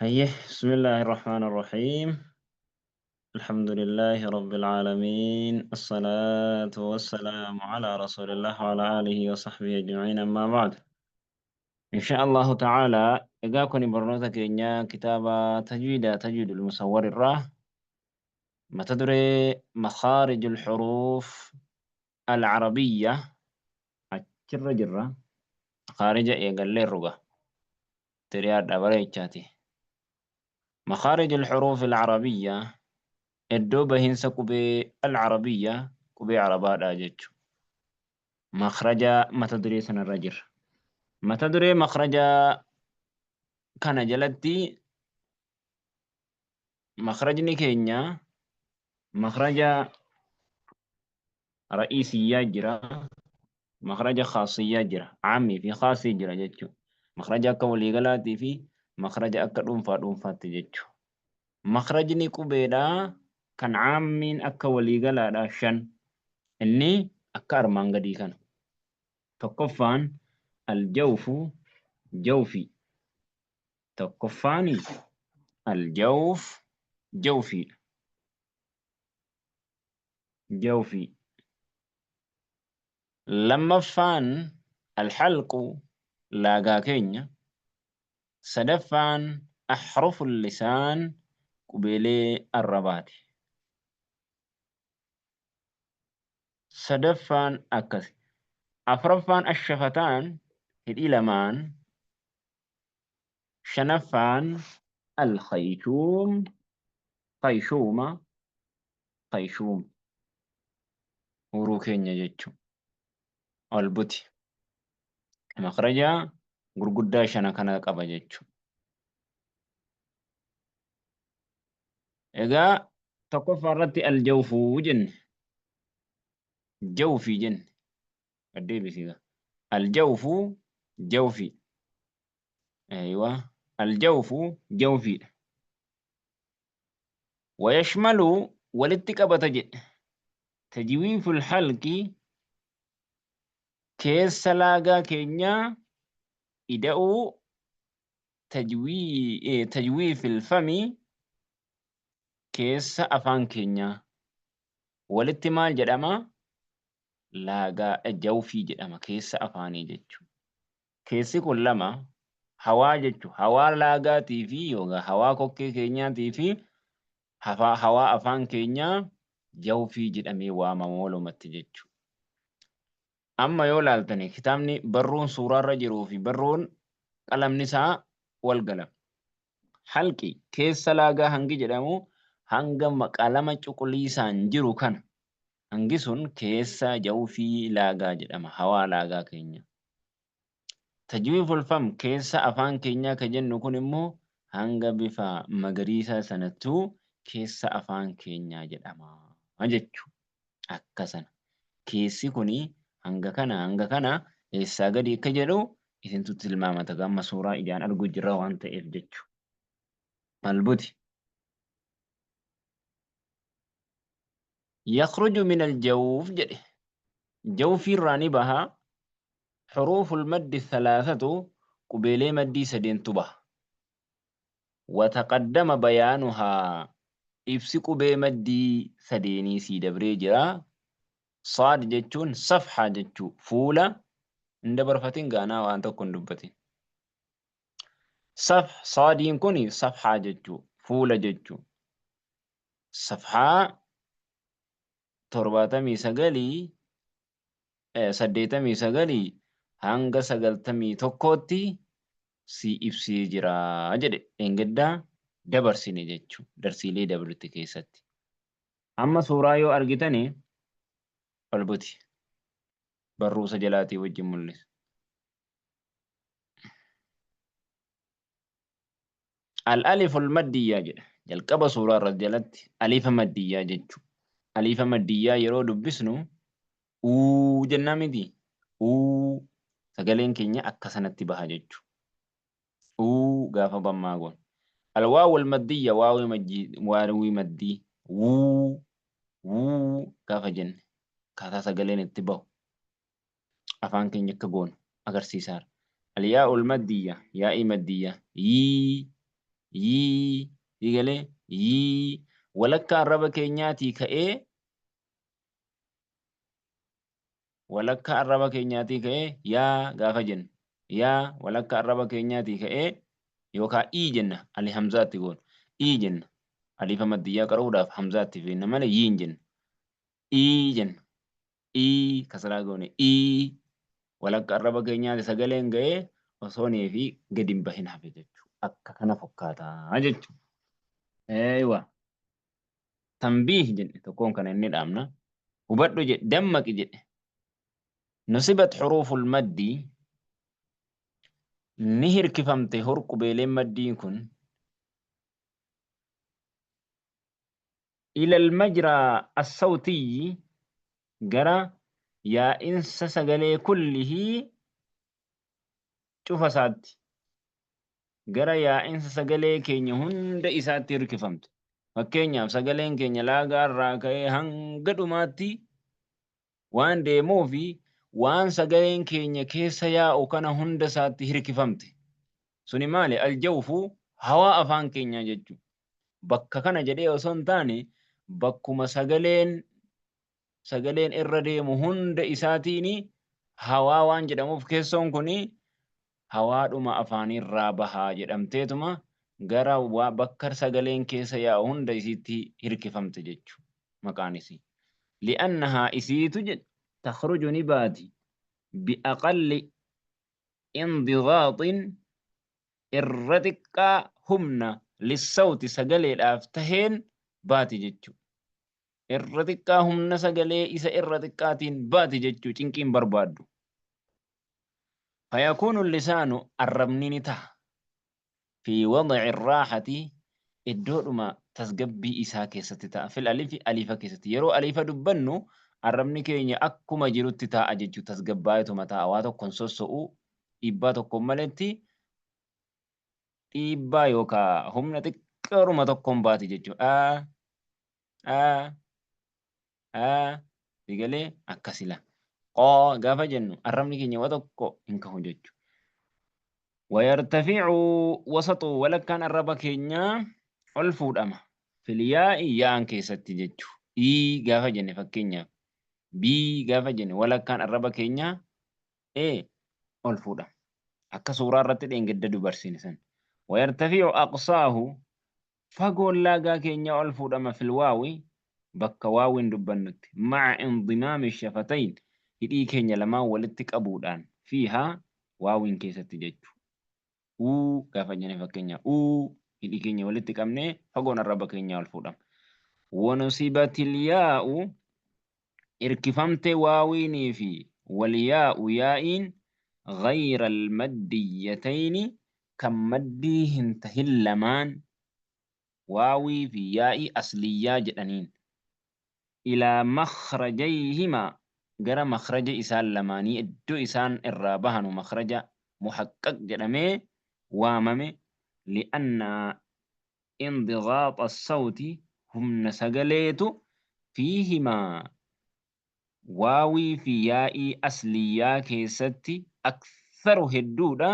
Hayyee bismillaahi rahmaani rahiim. Alhamdulillaahi rabbil aalamiin. Assalaatu wassalaamu alaa rasuulillah wa alaa aalihi wa sahbihi ajma'iin ammaa ba'd. Insha Allahu ta'ala egaa kuni barnoota keenya kitaaba tajwiida tajwiidul musawwar irraa mata duree makaarijul xuruuf al-arabiyya achirra jirra. Makaarija eegalleerruga. Tiriyaadha bareechaati. Makaarijul xuruuf al-arabiyya iddoo bahiinsa qubee al-arabiyya qubee arabaadha jechu. Makhraja mata duree sanarra jirra. Mata duree makhraja kana jalatti makhrajni keenya makhraja ra'iisiyyaa jira, makhraja khaasiyyaa jira, aammii fi khaasii jira jechuudha. Makhraja akka waliigalaatii fi makhraja akka dhuunfaa dhuunfaatti jechuudha. Makhrajni qubeedhaa kan aammiin akka waliigalaadhaa shan. Inni akka armaan gadii kana. Tokkoffaan aljawfu jawfi. Tokkoffaan aljawf jawfiidha. Jawfi. Lammaffaan alhalqu laagaa keenya. Sadaffaan ahruful lisaan qubeelee arrabaati. Sadaffaan akkasi. Afraffaan ashafataan hidhii lamaan. Shanaffaan alkhayshuum khayshuma khayshum huuruu keenya jechu ol buti. Makhraja gurguddaa shana kana qaba jechu. Egaa tokkoffaa irratti aljawfuu jenne. Jawfii jenne. Gad deebisi egaa. Aljawfu jawfii. Aywa. Aljawfu jawfiidha. Wayashmalu walitti qabata jedhe. Tajwiiful halqi keessa laagaa keenyaa ida'uu tajwiifil fami keessa afaan keenyaa walitti maal jedhama? Laagaa jawfii jedhama keessa afaanii jechuudha. Keessi kun lama hawaa jechu hawaa laagaatii fi yookaan hawaa kokkee keenyaatii fi hawaa afaan keenyaa jawfii jedhamee waamama walumatti jechu. Amma yoo laaltani kitaabni barruun suuraarra jiruu fi barruun qalamni isaa wal gala. Halqi keessa laagaa hangi jedhamu hanga qalama cuquliisaan jiru kana hangi sun keessa jawfii laagaa jedhama hawaa laagaa keenya. Tajwiiful fam keessa afaan keenyaa ka jennu kun immoo hanga bifa magariisaa sanattuu keessa afaan keenyaa jedhama jechu. Akka sana. Keessi kuni hanga kana hanga kana eessaa gadi akka jedhu isintu tilmaamata amma suuraa ijaan arguu jirra waan ta'eef jechu. Albuti. Yakhruju min aljawf jedhe. Jawfii irraa ni baha. Xuruuful maddi thalathatu qubeelee maddii sadeentu baha. Wa taqaddama bayaanuhaa ibsi qubee maddii sadeenii sii dabree jira. Saad jechuun safhaa jechuu fuula hin dabarfatin gaanaa waan tokko hin dubbatin. Saf saadiin kun safhaa jechuu fuula jechuu. Safhaa 79 89 hanga 91tti si ibsee jira jedhe dheengadda dabarsine jechu darsiilee dabrte keessatti. Amma suuraa yoo argitani ol buti barruusa jalaatii wajjin mul'isa. Al-aliful maddiyyaa jedha. Jalqaba suuraa irra jalatti alifa maddiyyaa jechu. Alifa maddiyyaa yeroo dubbisnu uu jennaa miti. Uu sagaleen keenya akka sanatti baha jechu. Uu gaafa bammaa goon. Alwaawul maddiyya waawii majjii waawii maddii wuu wuu gaafa jenne akkaataa sagaleen itti bahu. Afaan keenya akka goonu agarsiisaara. Alyaa'ul maddiyya yaa'ii maddiyya yii Yii sii galee yii walakkaa arraba keenyaatii ka'ee walakkaa arraba keenyaatii ka'ee yaa gaafa jennu yaa walakkaa arraba keenyaatii ka'ee yookaa ii jenna ali hamzaatti goona ii jenna aliifa maddiyyaa qara'uudhaaf hamzaatti feenna malee yii hin jennu ii jenna ii kasraa goone ii walakka arraba keenyaati sagaleen ga'ee osoonii fi gadi hin bahin hafe jechuudha. Akka kana fakkaataa jechuudha. Eeywa. Tanbiih jedhe tokkoon kana inni dhaamna. Hubadhu jedhe dammaqi jedhe. Nusibat huruuful maddi ni hirkifamte hurqubeeleen maddiin kun Ilal majraa assawtiyyi gara yaa'insa sagalee kullihii cufa isaatti gara yaa'insa sagalee keenya hunda isaatti hirkifamte. Fakkeenyaaf sagaleen keenya laagaa irraa ka'ee hanga dhumaatti waan deemuufi waan sagaleen keenya keessa yaa'u kana hunda isaatti hirkifamte. Suni maali? Aljawfu hawaa afaan keenyaa jechuudha. Bakka kana jedhee osoo hin taane bakkuma sagaleen sagaleen irra deemu hunda isaatiin hawaa waan jedhamuuf keessoon kun hawaadhuma afaanirraa bahaa jedhamteetuma gara bakka sagaleen keessa yaa'u hunda isiitti hirkifamte jechuudha. Maqaan isii. Li'annahaa isiitu jedhe takhruju ni baati bi'aqalli indigaaxin irra xiqqaa humna lissawti sagaleedhaaf taheen baati jechuudha. Irra xiqqaa humna sagalee isa irra xiqqaatiin baati jechuu cinqiin barbaaddu. Fayakuunu lisaanu arrabni ni taha. Fi wad'i raaxati iddoodhuma tasgabbii isaa keessatti ta'a. Fil alifi alifa keessatti. Yeroo alifa dubbannu arrabni keenya akkuma jirutti taa'a jechuu tasgabbaa'eetuma taa'a. Waa tokko hin sosso'u dhiibbaa tokkoon maletti dhiibbaa yookaa humna xiqqoodhuma tokkoon baati jechuudha. A A A Sigalee akkasila. Qoo gaafa jennu arrabni keenya waa tokko hin kahu jechuudha. Wayartafi'u wasaxu walakkaan arraba keenyaa ol fuudhama. Filiyaa'i yaa'an keessatti jechuudha. Ii gaafa jenne fakkeenyaaf B gaafa jenne walakkaan arraba keenyaa E ol fuudhama. Akka suuraa irratti dheengadda dubarsine san. Wayartafi'u aqsaahu Fagoon laagaa keenyaa ol fuudhama fil waawi bakka waawiin dubbannutti ma'a indimaami shafatayn hidhii keenya lamaan walitti qabuudhaan fiihaa waawiin keessatti jechu. Uu gaafa jenne fakkeenya uu hidhii keenya walitti qabnee fagoon arraba keenyaa ol fuudhama. Wanusibatil yaa'u irkifamte waawiinii fi wal yaa'u yaa'iin ghayra al maddiyyatayni kan maddii hin tahin lamaan waawii fi yaa'ii asliyyaa jedhaniin ilaa makhrajayhimaa gara makhraja isaan lamaanii iddoo isaan irraa bahanu makhraja muhaqqaq jedhamee waamame li'anna indigaaxa assawti humna sagaleetu fiihimaa waawii fi yaa'ii asliyyaa keessatti aktharu hedduudha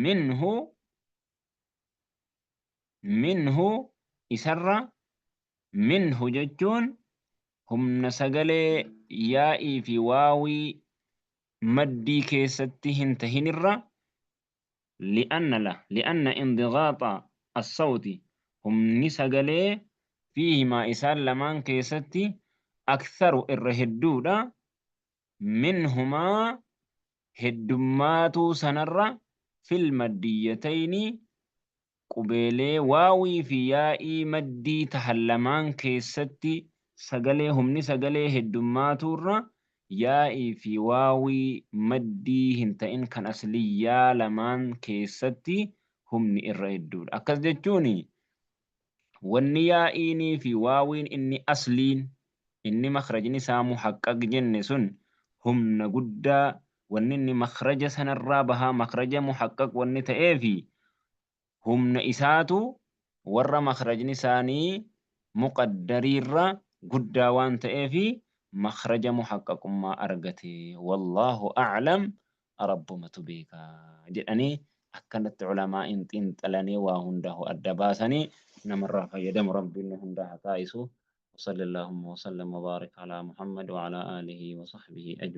minhu minhu isarra minhu jechuun humna sagalee yaa'ii fi waawii maddii keessatti hin tahinirra li'anna la li'anna indigaaxa assawti humni sagalee fiihimaa isaan lamaan keessatti aktharu irra hedduudha minhumaa heddummaatuu sanarra fil maddiyyatayni Qubeelee waawii fi yaa'ii maddii tahan lamaan keessatti sagalee humni sagalee heddummaatuurra yaa'ii fi waawii maddii hin ta'in kan asliyyaa lamaan keessatti humni irra hedduudha. Akkas jechuun wanni yaa'iinii fi waawiin inni asliin inni makhrajni isaa muhaqqaq jenne sun humna guddaa wanni inni makhraja sanarraa bahaa makhraja muhaqqaq wanni ta'eefi humna isaatu warra makhrajni isaanii muqaddariirra guddaa waan ta'eefi makhraja muhaqqaqummaa argate. Wallaahu a'lam rabbumatu beeka jedhanii Akkanatti ulamaa'iin xiinxalanii waa hundahu adda baasanii namarraa fayyadamu Rabbiin nu hunda haa taasisu. وصلى اللهم وسلم وبارك على محمد وعلى آله وصحبه أجمعين.